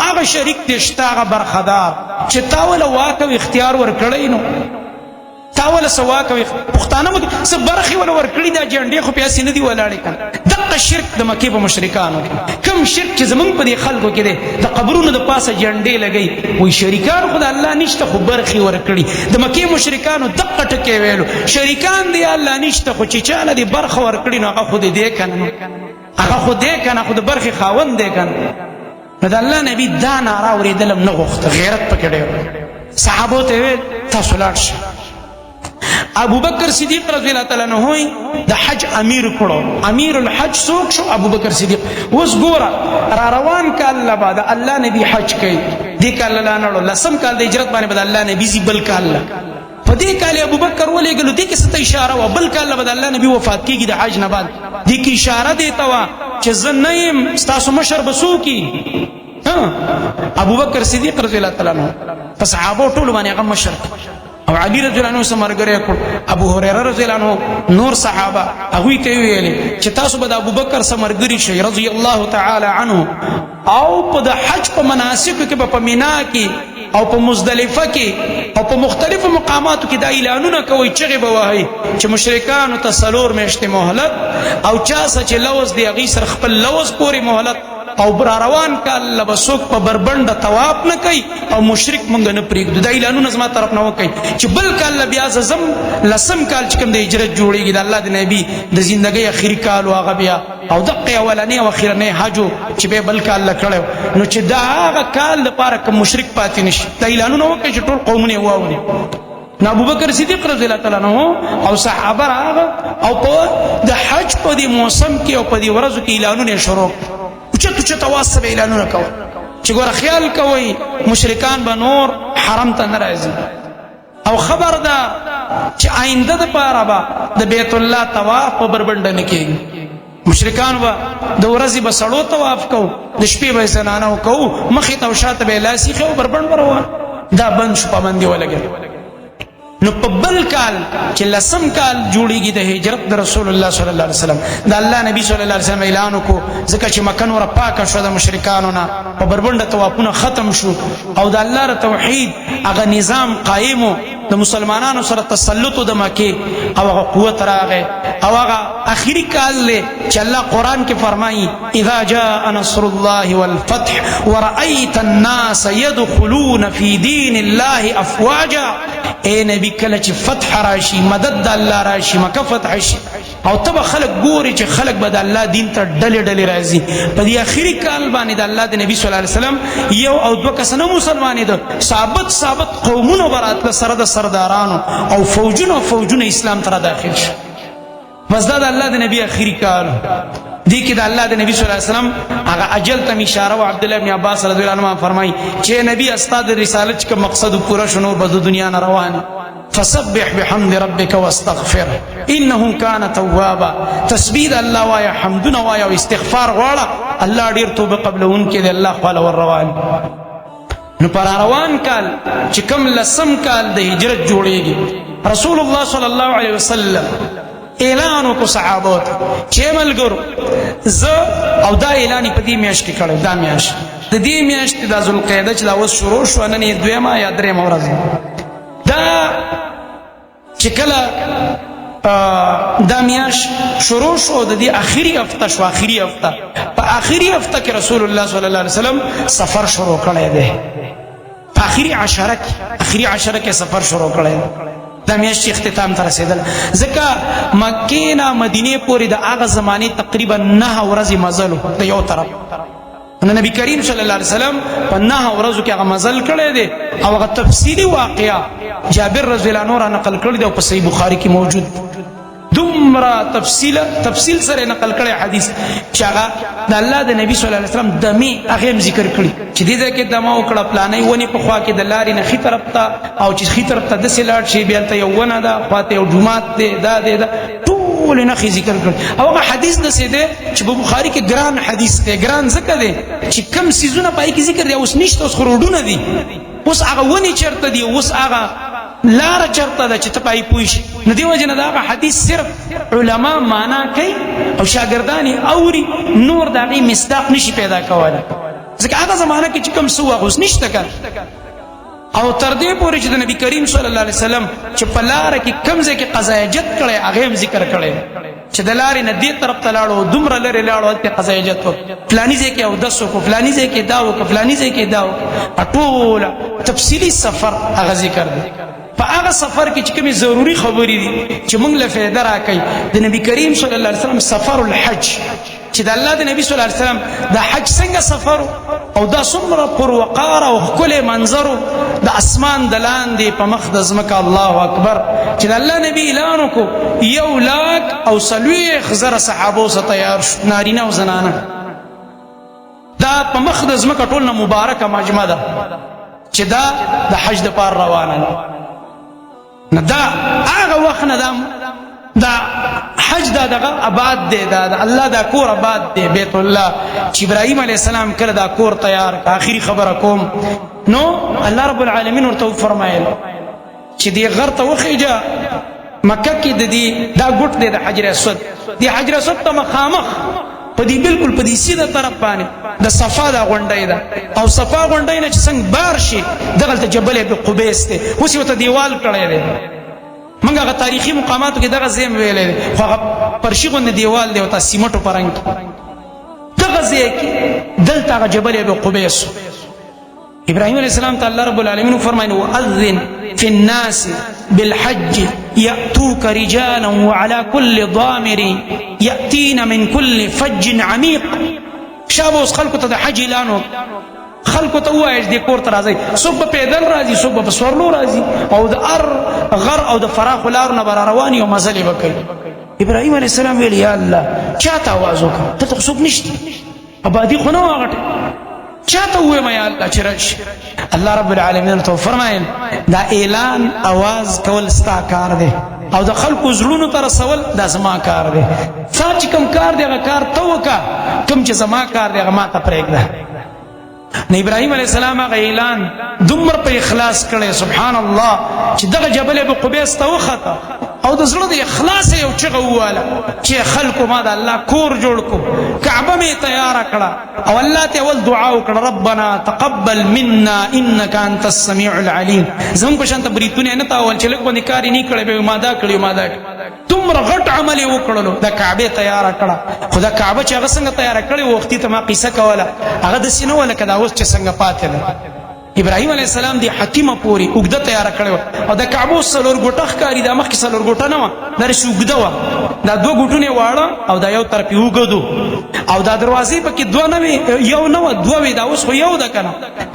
هغه شریک دې شته، هغه برخدار چې تا وله واک او اختیار ورکړی، نو تا وله څه واک او پښتانه مو څه برخې وله ورکړي، دا جنډې خو پې هسې نه دي ولاړې که نه. دقه شرک د مکې په مشرکانو کې، کوم شرک چې زمونږ په دې خلکو کې دی، د قبرونو د پاسه جنډې لګوي، وایي شریکان خو د الله نشته خو برخې ورکړي. د مکې مشرکانو دقه ټکی ویلو، شریکان دی الله نشته خو چې چا له دې برخه ورکړي نو هغه خو دې دی که نه، هغه خو دی که نه، خو د برخې خاوند دی که نه. نو د الله نبي دا ناره اورېدل هم نه غوښته، غیرت پکې ډېر. صحابو ته ویل تاسو لاړ شئ. ابو بکر صدیق رضی الله تعالی عنہ د حج امیر کړو، امیر الحج څوک شو؟ ابو بکر صدیق. اوس ګوره را روان کال لا د الله نبی حج کوي، دې کال لا نه، لسم کال د هجرت باندې به د الله نبی زی، بل کال لا په دې کال ابو بکر ولېږلو. دې کې څه اشاره وه؟ بل کال به د الله نبی وفات کېږي د حج نه بعد، دې کې اشاره دی ته وه چې زه نه یم، ستاسو مشر به څوک؟ ابو بکر صدیق رضی الله تعالی عنہ. په صحابو ټولو باندې هغه مشر، او علی رضی الله عنه سره مرګره کړ، ابو هريره رضی الله عنه، نور صحابه هغه ته ویل چې تاسو به د ابو بکر سره مرګري شئ رضی الله تعالی عنه، او په د حج په مناسکو کې به په مینا کې او په مزدلفه کې او په مختلفو مقاماتو کې دا اعلانونه کوي، چغې به وهي چې مشرکانو ته څلور میاشتې مهلت، او چا سره چې لوز دی هغوی سره خپل لوز پورې مهلت، او را روان کال له به څوک په بربنډه طواف نه کوي او مشرک مونږ نه پرېږدو. دا اعلانونه زما طرف نه وکړي چې بل کال له بیا زه ځم. لسم کال چې کوم د هجرت جوړېږي، د الله د نبي د زندګۍ اخري کال و، هغه بیا او دقه اولنی او اخرنی حج چې به بل کال له کړی، نو چې دا هغه کال لپاره کوم مشرک پاتې نشي، دا اعلانونه وکړي چې ټول قومونه یې واوري. نو ابو بکر صدیق رضی الله تعالی عنہ او صحابه راغه او په د حج په دې موسم کې او په دې ورځو کې اعلانونه شروع، اوچت اوچت اواز سره اعلانونه کول چې ګوره خیال کوئ مشرکان به نور حرم ته نه راځي، او خبر ده چې آینده د پاره به د بیت الله طواف په بربنډه نه کېږي. مشرکان به د ورځې به سړو طواف کو، د شپې به زنانو کو، مخې ته او شاته به لاس ایښی او بربنډ به روان. دا بند شو، پابندي ولګېده. نو په بل کال چې لسم کال جوړیږي د هجرت د رسول الله صلی الله علیه وسلم، د الله نبی صلی الله علیه وسلم اعلان وکړو، ځکه چې مکه نوره پاکه شوه د مشرکانو نه، په بربنډه طوافونه ختم شو، او د الله د توحید هغه نظام قایم، د مسلمانانو سره تسلط د مکې او هغه قوت راغی، او هغه اخیری کال دی چې الله قرآن کې فرمایي اذا جاء نصر الله والفتح ورأيت الناس يدخلون في دين الله افواجا. اے نبی کله چې فتح راشي، مدد د الله راشي، مکه فتح شي، او ته به خلک ګوري چې خلک به د الله دین ته ډلې ډلې راځي. په دې اخري کال باندې د الله د نبی صلی الله علیه وسلم یو او دوه کسه نه مسلمانېده، ثابت ثابت قومونه به راتله سره د سردارانو، او فوجونه فوجونه اسلام ته داخل شي. بس دا د الله د نبی اخري کال دې کې د الله د نبی صلی الله علیه وسلم هغه اجل ته اشاره. او عبد الله ابن عباس رضی الله عنه فرمایي چې نبی استاد رسالت چې مقصد پوره شنو، بس د دنیا نه روان. فسبح بحمد ربك واستغفر انه كان توابا. تسبیح الله وایا، حمدونه وایا او استغفار غواړه، الله ډیر توبه قبلون کې دی، الله خپل ور روان. نو پر روان کال چې کوم لسم کال د هجرت جوړیږي، رسول الله صلی الله علیه وسلم اعلان وکړو صحابو ته چې ملګرو زه، او دا اعلان په دې میاشت کې کړی، دا میاشت د دې میاشتې د ذوالقعده چې دا اوس شروع شو، نن یې دویمه یا درېیمه ورځ دا چې کله دا میاش شروع شو، د دې اخیری هفته شو، اخیری هفته، په اخیری هفته کې رسول الله صلی الله علیه وسلم سفر شروع کړی دی. په اخیری عشره کې، اخیری عشره کې سفر شروع کړی دی. دا میاشت اختتام ته رسېدل، ځکه مکې نه مدینې پورې د هغه زمانې تقریبا 9 ورځې مزل د یو طرف. نو نبی کریم صلی الله علیه وسلم په 9 ورځو کې هغه مزل کړی دی، او هغه تفصیلی واقعا جابر رضی الله عنه را نقل کړی دی، او په صحیح بخاری کې موجود دومره تفصیل سره نقل کړی حدیث چې هغه د الله د نبی صلی الله علیه وسلم دمه هغه هم ذکر کړی چې دې ځای کې دمه وکړه پلانې ونې په خوا کې د لارې نه ښي طرف ته، او چې ښي طرف ته داسې لاړ شي بیا هلته یو ونه ده، خوا ته یو جومات دی، دا دی، دا ټول ټول نخې ذکر کړ. او هغه حدیث د څه دی چې په بخاری کې ګران حدیث دی، ګران ځکه دی چې کم سیزونه پای کې ذکر دی اوس نشته، اوس خروډونه دي، اوس هغه ونی چرته دی، اوس هغه لار چرته ده چې ته پای پوه شې. نو دیو جن دا هغه حدیث صرف علما معنا کوي او شاګردان یې اوري، نور د هغې مصداق نشي پیدا کولی، ځکه هغه زمانه کې چې کوم څه وه اوس نشته که. او تر دې پورې چې د نبی کریم صلی الله علیه وسلم چې په لاره کې کوم ځای کې قضای حاجت کړی هغه هم ذکر کړی چې د لارې نه دې طرف ته لاړو، دومره لرې لاړو، هلته قضای حاجت وکړ، فلاني ځای کې اودس وکړو، فلاني ځای کې دا وکړو، فلاني ځای کې دا وکړو، ټوله تفصیلي سفر هغه ذکر دی. په هغه سفر کې چې کومې ضروري خبرې دي چې موږ له فایده راکوي، د نبی کریم صلی الله علیه وسلم سفر الحج چې د الله د نبی صلی الله علیه وسلم د حج څنګه سفر او دا څومره پروقار او ښکلی منظر د اسمان د لاندې په مخ د ځمکه، الله اکبر، چې د الله نبی اعلان وکړو 1,40,000 صحابو سره تیار شو، نارینه او زنانه. دا په مخ د ځمکه ټول نه مبارکه مجمع ده چې دا د حج دپاره روانه ده. نه دا هغه وخت نه دا دا حج دا دغه آباد دی، دا دا الله دا کور آباد دی، بیت الله، چې ابراهیم علیه السلام کله دا کور تیار. آخري خبره کوم، نو الله رب العالمین ورته وفرمایل چې دې غر ته وخیجه، مکه کې د دې دا ګوټ دی د حجر اسود، دې حجر اسود ته مخامخ په دې بالکل په دې سیده طرف باندې د صفا دا غونډۍ ده، او صفا غونډۍ نه چې څنګه بار شي دغلته جبل ابن قبیس دی، اوس یې ورته دیوال کړی دی. موږ هغه تاریخي مقاماتو کې دغه ځای هم ویلی دی، خو هغه پرشي غوندې دیوال دی او تا سیمټو په رنګ کې دغه ځای کې دلته هغه جبل ابن قبیس. ابراهيم عليه السلام ته الله رب العالمين فرمایي واذن في الناس بالحج يأتوك رجالا وعلى كل ضامر يأتين من كل فج عميق. شابه اوس خلکو ته د حج اعلان وکړ، خلکو ته ووایه چې دې کور ته راځئ، څوک به پیدل راځي، څوک به په سورلو راځي، او د هر غر او د فراخو لارو نه به را روان یو مزل یې به کوي. ابراهیم علیه السلام ویل یا الله چا ته اواز وکړم، دلته خو څوک نشته، آبادي خو نه وه غټه، چاته ووایم یا الله چې راشي؟ الله رب العالمین ورته وفرمایل دا اعلان اواز کول ستا کار دی او د خلکو زړونو ته رسول دا زما کار دی، ستا چې کوم کار دی هغه کار ته وکړه، کوم چې زما کار دی هغه ما ته پرېږده. نو ابراهیم علیه السلام هغه اعلان دومره په اخلاص کړی، سبحان الله، چې دغه جبل ابو قبیس ته وخته او د زړه د اخلاص یو چغه وواله چې خلکو ما د الله کور جوړ کو، کعبه مې تیاره کړه، او الله ته اول دعا وکړه ربنا تقبل منا انك انت السميع العليم. زموږ په شان ته بریتونه نه تاول چې لږ باندې کار یې نه کړی، به ما دا کړی ما دا کړی، دومره غټ عمل یې وکړلو، د کعبې تیاره کړه. خو دا کعبه چې هغه څنګه تیاره کړې وختي ته ما قصه کوله، هغه داسې نه وه لکه دا اوس چې څنګه پاتې ده. ابراهیم علیه السلام دی حتیمه پورې اوږده تیاره کړې وه، او د کعبو څلور ګوټه ښکاري، دا مخکې څلور ګوټه نه وه، دا داسې اوږده وه، دا دوه ګوټونه یې واړه او دا یو طرف یې اوږد و، او دا دروازې پکې دوه نه وې، یو نه وه، دوه وې، دا اوس خو یو ده که نه،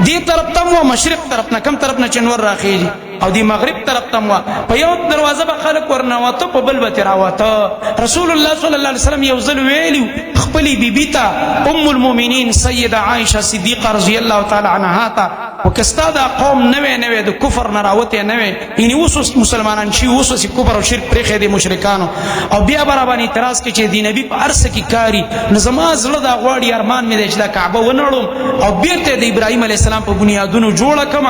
دې طرف ته هم وه، مشرق طرف نه کوم طرف نه چې نور راخېږي، او دی مغرب طرف ته هم وه، په یو دروازه به خلک ورنوته، په بل به ترې راوته. رسول الله صلی الله علیه وسلم یو ځل ویلي خپلې بیبي ته ام المؤمنین سیده عایشه صدیقه رضی الله تعالی عنها ته، وکه ستا دا قوم نوی نوی د کفر نه راوتی نوی، یعنې اوس اوس مسلمانان شي، اوس اوس یې کفر او شرک پرېښی دی مشرکانو، او بیا به راباندې اعتراض کوي چې د نبي په هر څه کې کاري، نو زما زړه دا غواړي، ارمان مې دی چې دا کعبه ونړوم او بېرته د ابراهیم علیه السلام په بنیادونو جوړه کړم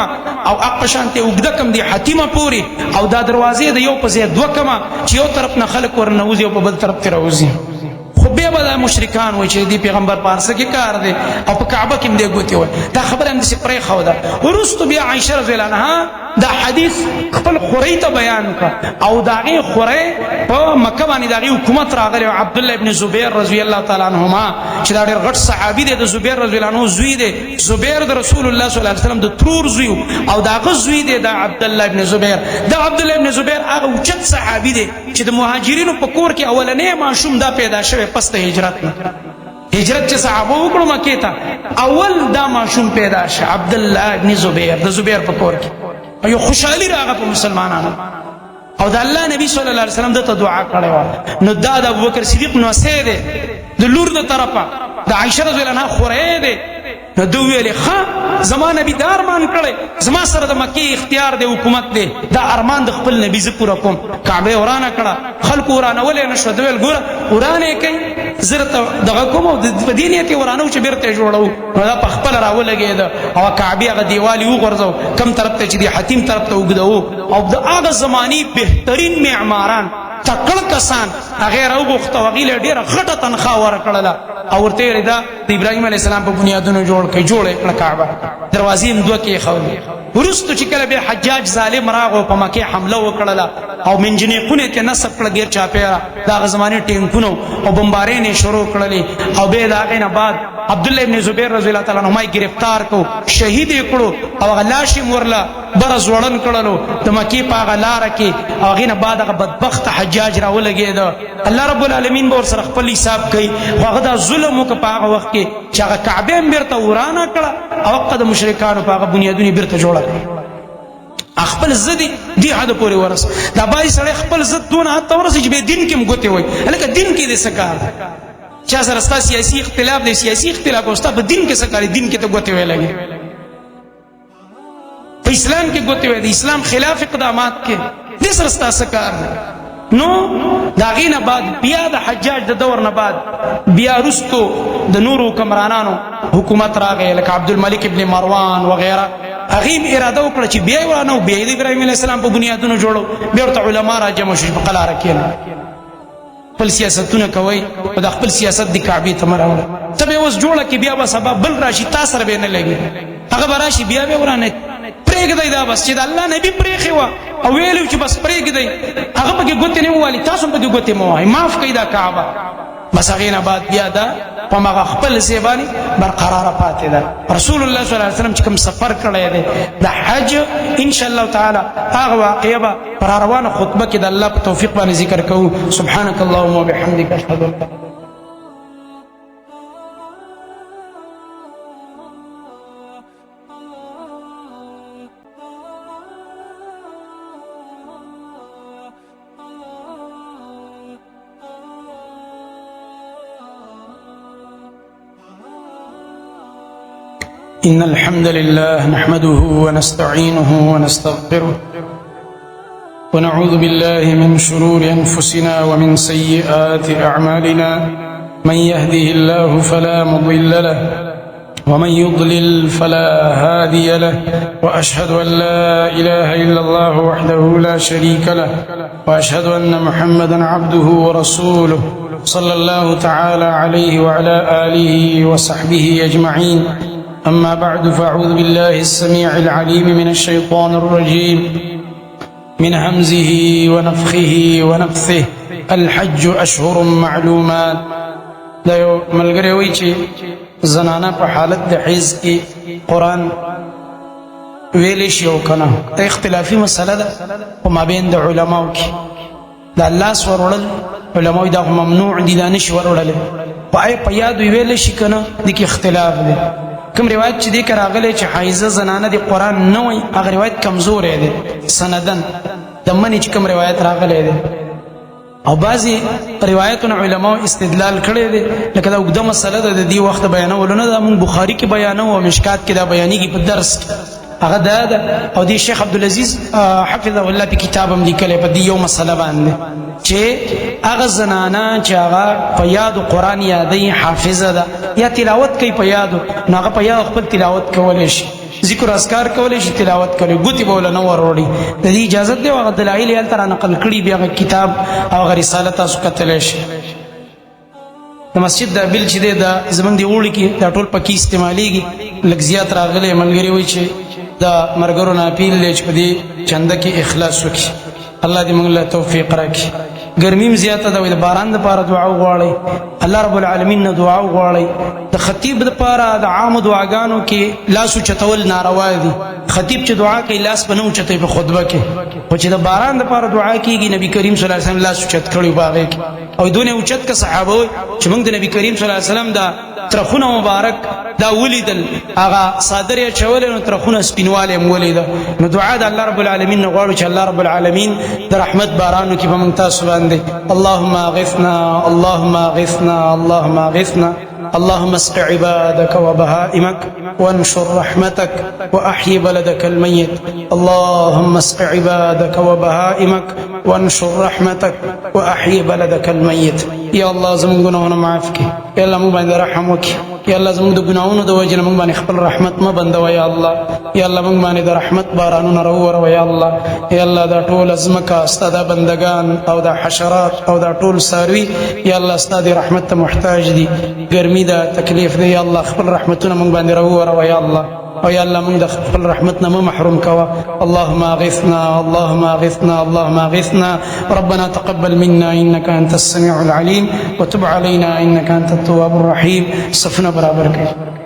او هغه شان ته اوږده کړم د حتیمه پورې، او دا دروازې د یو په ځای دوه کړم چې یو طرف نه خلک ورننوځي او په بل طرف ترې راوځي. خو بیا به دا مشرکان وایي چې دې پیغمبر په هر څه کې کار دی او په کعبه کې هم دی ګوتې وایي، دا خبره هم داسې پرېښوده. وروسته بیا عایشه رضی الله عنها دا حدیث خپل خورۍ ته بیان کړ، او د هغې خورۍ په مکه باندې د هغې حکومت راغلی و، عبدالله ابن زبیر رضی الله تعالی عنهما، چې دا ډېر غټ صحابي دی، د زبیر رضی الله عنه زوی دی، زبیر د رسول الله صلی الله علیه وسلم د ترور زوی او د هغه زوی دی دا عبدالله ابن زبیر. دا عبدالله ابن زبیر هغه اوچت صحابي دی چې د مهاجرینو په کور کې اولنی ماشوم دا پیدا شوی پس د هجرت نه، هجرت چې صحابه وکړو مکې ته، اول دا ماشوم پیدا شه عبدالله ابن زبیر د زبیر په کور کې، یو خوشحالي راغه په مسلمانانو، او د الله نبی صلی الله علیه وسلم دته دعا کړې وه. نو دا د ابوبکر صدیق نوسی دی، د لور د طرفه د عایشه رضی الله عنها خورې دی. نو دوی ویل، ښه، زما نبی دا ارمان کړی، زما سره د مکې اختیار دی، حکومت دی، دا ارمان د خپل نبی زه پوره کوم. کعبه یې ورانه کړه، خلکو ورانولی نه شوه. ده ویل، ګوره، ورانه یې کوي، زه درته دغه کوم، او په دې نیت یې ورانوو چې بېرته یې جوړوو. نو دا په خپله راولګېده او کعبې هغه دیوال یې وغورځو، کوم طرف ته چې دی حتیم طرف ته اوږده، او د هغه زمانې بهترین معماران، تکړه کسان هغه راوغوښته، هغې له ډېره غټه تنخوا ورکړله او ورته یې دا د ابراهیم علیه السلام په بنیادونو جوړ کړي. جوړه یې کړه کعبه، دروازې هم دوه کېښولې. وروسته چې کله بیا حجاج ظالم راغو، په مکې حمله وکړله او منجنیقونه یې نصب کړه ګیر چاپېره، د هغه زمانې ټینکونو او بمبارۍ یې شروع کړلې. او بیا د هغې نه بعد عبدالله ابن زبیر رضی الله تعالی عنه ګرفتار کو، شهید یې کړو او هغه لاش یې ورله بره ځوړند کړلو د مکې په هغه لاره کې. او هغې نه بعد هغه بدبخته حجاج راولګېده، الله رب العالمین به ورسره خپل حساب کوي، خو هغه دا ظلم وکړ په هغه وخت کې چې هغه کعبه هم بېرته ورانه کړه او هغه د مشرکانو په هغه بنیادونه یې بېرته جوړه کړه. خپل ضد دی حد پورې ورس، دا بای سړی خپل ضد دونه حد ته ورسي چې به دین کې هم ګوتې وای. هلکه، دین کې دې څه کار؟ چا سره ستا سیاسي اختلاف دی، سیاسي اختلاف، او ستا په دین کې څه کار؟ دین کې ته ګوتې وای لګي، په اسلام کې ګوتې وای، د اسلام خلاف اقدامات کې دې سره ستا څه کار دی؟ نو د هغې نه بعد بیا د حجاج د دور نه بعد بیا رستو د نورو حکمرانانو حکومت راغی، لکه عبدالملک ابن مروان وغیره. هغې هم اراده وکړه چې بیا یې ورانو، بیا یې د ابراهیم علیه السلام په بنیادونو جوړو. بیا ورته علما راجمع شو چې په قلاره کښېنه، خپل سیاستونه کوي او د خپل سیاست د کعبې ته مه راوړه. ته به اوس جوړه کې، بیا به سبا بل راشي، تا سره به نه لګي، هغه به راشي بیا به ورانه. پرېږدئ دا بس، چې د الله نبي پرېښې وه او ویلي چې بس پرېږدئ، هغه پکې ګوتې نه ووالي، تاسو هم پکې ګوتې مه وهئ، معاف کړئ دا کعبه بس. هغې نه بعد بیا دا په هغه خپل ځای باندې برقراره پاتې ده. رسول الله صلی الله علیه وسلم چې کوم سفر کړی دی د حج، ان شاء الله تعالی هغه واقعه به پر روانه خطبه کې د الله په توفیق باندې ذکر کوو. سبحانك اللهم وبحمدك، اشهد ان إن الحمد لله نحمده ونستعينه ونستغفره ونعوذ بالله من شرور أنفسنا ومن سيئات أعمالنا، من يهده الله فلا مضل له ومن يضلل فلا هادي له، وأشهد أن لا إله إلا الله وحده لا شريك له، وأشهد أن محمدا عبده ورسوله، صلى الله تعالى عليه وعلى آله وصحبه أجمعين. أما بعد، فأعوذ بالله السميع العليم من الشيطان الرجيم، من همزه ونفخه ونفثه. الحج أشهر معلومات. دا یو ملګری وایي چې زنانه په حالت د حیض کې قرآن ویلی شي او که نه؟ دا اختلافي مسله ده په مابین د علماو کې. د لاس وروړل علماو دا ممنوع دي، دا نشي وروړلی، خو آیا په یاد ویلی شي که نه، دې کې اختلاف دی. کوم روایت چې دې کې راغلی چې حایزه زنانه د قرآن نه وایي، هغه روایت کمزوری دی سندن، د منې چې کوم روایت راغلی دی. او بعضی روایتونه علماو استدلال کړی دی، لکه دا اوږده مسله ده، د دې وخت بیانولو نه ده. مونږ بخاري کې بیانوو او مشکات کې دا بیانېږي په درس کې، هغه دا ده. او دې شیخ عبدالعزیز حفظه الله په کتاب هم لیکلی په دې یو مسله باندې چې هغه زنانه چې هغه په یادو قرآن یادوي، حافظه ده یا تلاوت کوي په یادو، نو هغه په یاد خپل تلاوت کولی شي، ذکر اذکار کولی شي، تلاوت کولی، ګوتې به وله نه وروړي، د دې اجازت دی. هغه دلایل یې هلته را نقل کړي، بیا هغه کتاب او هغه رساله تاسو کتلی شئ. د مسجد دا بل چې دی، دا زمونږ دی اوړي کې دا ټول پکې استعمالیږي، لږ زیات راغلی. ملګري وایي چې دا مرګرو نه اپیل دی چې په دې چنده کې اخلاص وکړي. الله دې موږ له توفیق راکړي. ګرمي هم زیاته ده، د باران دپاره دعا وغواړئ، الله رب العالمین نه دعا وغواړئ. د خطیب دپاره د عامو دعاګانو کې لاس اوچتول ناروا دي. خطیب چې دعا کوي، لاس به نه اوچتوي په خطبه کې، خو چې د باران دپاره دعا کیږي، نبی کریم صلی الله علیه وسلم لاس اوچت کړی په هغې کې، او دونه اوچت که صحابه وایي چې موږ د نبی کریم صلی الله علیه وسلم دا ترخونه مبارک دا ولیدل، هغه څادر یې اچولی نو ترخونه سپینوالی هم ولیده. نو دعا د الله رب العالمین نه غواړو چې الله رب العالمین د رحمت بارانو کې په موږ تاسو باندې. اللهم اغثنا، اللهم اغثنا، اللهم اغثنا. اللهم اسق عبادك وبهائمك وانشر رحمتك واحي بلدك الميت. اللهم اسق عبادك وبهائمك وانشر رحمتك واحي بلدك الميت. یا الله، زموږ ګناهونه معاف کړي. یا الله، موږ باندې رحم وکړي. یا الله، زموږ د ګناهونو د وجې نه موږ باندې خپل رحمت مه بندوه. یا الله، یا الله، موږ باندې د رحمت بارانونه راووروه. یا الله، یا الله، دا ټول ځمکه، ستا دا بندگان او دا حشرات او دا ټول څاروي، یا الله، ستا د رحمت ته محتاج دي. ګرمي ده، تکلیف دی. یا الله، خپل رحمتونه موږ باندې راووروه. یا الله، او یا الله، موږ د خپل رحمت نه محروم کوه. اللهم اغثنا، اللهم اغثنا، اللهم اغثنا. ربنا تقبل منا انك انت السميع العليم وتب علينا انك انت التواب الرحيم. صفونه برابر کړئ.